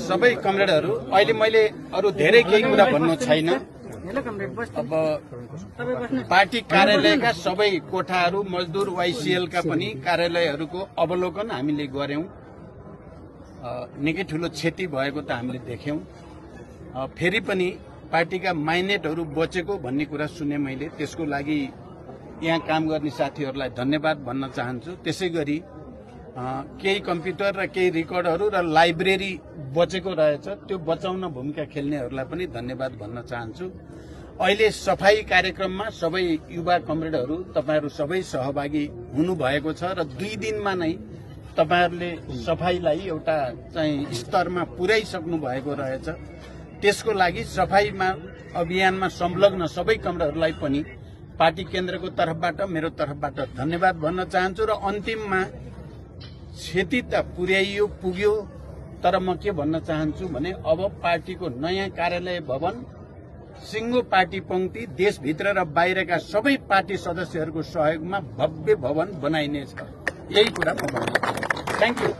सबै कमरेडहरू अहिले मैले अरू धेरै केही कुरा भन्नु छैन। अब पार्टी कार्यालयका सबै कोठाहरू मजदुर वाइसिएलका पनि कार्यालयहरूको अवलोकन हामीले गर्यौं। निकै ठूलो क्षति भएको त हामीले देख्यौं। फेरि पनि पार्टीका माइनेटहरू बचेको भन्ने कुरा सुने मैले। त्यसको लागि यहाँ काम गर्ने साथीहरूलाई धन्यवाद भन्न चाहन्छु। त्यसैगरी केही कम्प्युटर र केही रेकर्डहरू र लाइब्रेरी बचेको रहेछ, त्यो बचाउन भूमिका खेल्नेहरूलाई पनि धन्यवाद भन्न चाहन्छु। अहिले सफाई कार्यक्रममा सबै युवा कमरेडहरू तपाईहरू सबै सहभागी हुनुभएको छ र 2 दिनमा नै तपाईहरूले सफाईलाई एउटा चाहिँ स्तरमा पुर्याइसक्नु भएको रहेछ। त्यसको लागि सफाईमा अभियानमा संलग्न सबै कमरेडहरूलाई पनि पार्टी केन्द्रको तर्फबाट मेरो तर्फबाट धन्यवाद भन्न चाहन्छु। र अन्तिममा क्षति त पुर्याइयो पुग्यो, तर म के भन्न चाहन्छु भने अब पार्टीको नयाँ कार्यालय भवन सिंगो पार्टी पंक्ति देशभित्र र बाहिरका सबै पार्टी सदस्यहरूको सहयोगमा भव्य भवन बनाइनेछ। यही कुरा म भन्छु। Thank you.